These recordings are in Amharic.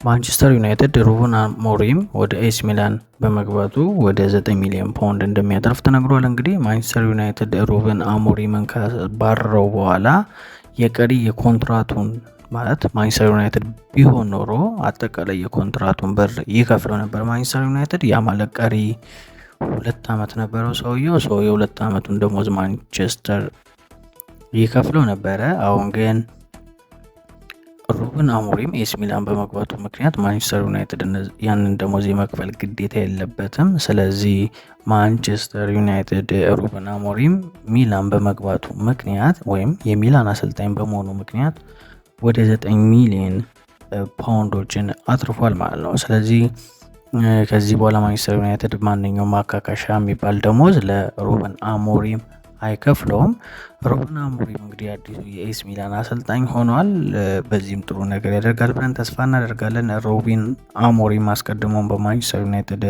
ማንቸስተር ዩናይትድ ሩበን አሞሪም ወደ ኤሲ ሚላን በመግባቱ ወደ 9 ሚሊዮን ፓውንድ እንደሚያተርፍ ተነግሯል። እንግዲህ ማንቸስተር ዩናይትድ ሩበን አሞሪምን ካባረረው በኋላ የቀሪ የኮንትራቱን፣ ማለት ማንቸስተር ዩናይትድ ቢሆን ኖሮ አጠቃላይ የኮንትራቱን ብር ይከፍለው ነበር ማንቸስተር ዩናይትድ። ያ ማለት ቀሪ 2 አመት ነበረው ሰውየው። ሰው የ2 አመቱን ደሞዝ ማንቸስተር ይከፍለው ነበረ። አሁን ግን ሩበን አሞሪም ኤሲ ሚላን በመግባቱ ምክንያት ማንቸስተር ዩናይትድ ያንን ደሞዝ የመክፈል ግዴታ የለበትም። ስለዚህ ማንቸስተር ዩናይትድ ሩበን አሞሪም ሚላን በመግባቱ ምክንያት ወይም የሚላን አሰልጣኝ በመሆኑ ምክንያት ወደ 9 ሚሊዮን ፓውንዶችን አትርፏል ማለት ነው። ስለዚህ ከዚህ በኋላ ማንቸስተር ዩናይትድ ማንኛውም ማካካሻ የሚባል ደሞዝ ለሩበን አሞሪም አይከፍለውም። ሩበን አሞሪም እንግዲህ አዲሱ የኤሲ ሚላን አሰልጣኝ ሆኗል። በዚህም ጥሩ ነገር ያደርጋል ብለን ተስፋ እናደርጋለን። ሩበን አሞሪም አስቀድሞም በማንቸስተር ዩናይትድ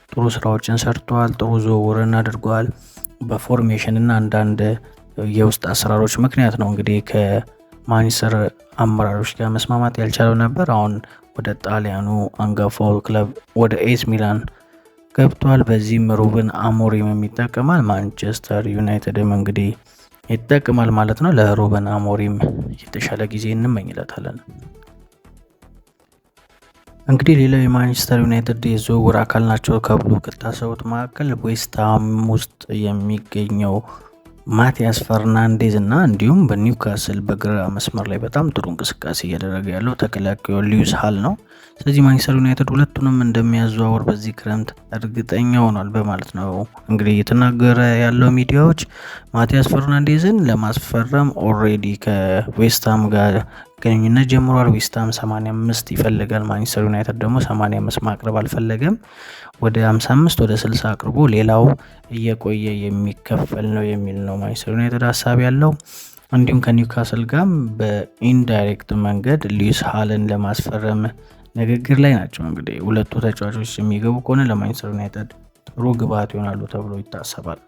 ጥሩ ስራዎችን ሰርተዋል። ጥሩ ዝውውርን አድርገዋል። በ formation እና አንዳንድ የውስጥ አሰራሮች ምክንያት ነው እንግዲህ ከማንቸስተር አመራሮች ጋር መስማማት ያልቻለው ነበር። አሁን ወደ ጣሊያኑ አንጋፋው ክለብ ወደ ኤሲ ሚላን ገብቷል። በዚህም ሩበን አሞሪምም ይጠቀማል፣ ማንቸስተር ዩናይትድም እንግዲህ ይጠቀማል ማለት ነው። ለሩበን አሞሪም የተሻለ ጊዜ እንመኝለታለን። እንግዲህ ሌላው የማንቸስተር ዩናይትድ የዝውውር አካል ናቸው ተብሎ ከታሰቡት መካከል ዌስትሃም ውስጥ የሚገኘው ማቲያስ ፈርናንዴዝ እና እንዲሁም በኒውካስል በግራ መስመር ላይ በጣም ጥሩ እንቅስቃሴ እያደረገ ያለው ተከላካዩ ሉዊስ ሃል ነው። ስለዚህ ማንቸስተር ዩናይትድ ሁለቱንም እንደሚያዘዋውር በዚህ ክረምት እርግጠኛ ሆኗል በማለት ነው እንግዲህ እየተናገረ ያለው ሚዲያዎች። ማቲያስ ፈርናንዴዝን ለማስፈረም already ከዌስትሃም ጋር ግንኙነት ጀምሯል። ዌስትሃም 85 ይፈልጋል። ማንቸስተር ዩናይትድ ደግሞ 85 ማቅረብ አልፈለገም። ወደ 55፣ ወደ 60 አቅርቦ ሌላው እየቆየ የሚከፈል ነው የሚል ነው ማንቸስተር ዩናይትድ ሀሳብ ያለው። እንዲሁም ከኒውካስል ጋርም በ indirect መንገድ ሉዊስ ሃልን ለማስፈረም ንግግር ላይ ናቸው። እንግዲህ ሁለቱ ተጫዋቾች የሚገቡ ከሆነ ለማንቸስተር ዩናይትድ ጥሩ ግብአት ይሆናሉ ተብሎ ይታሰባል።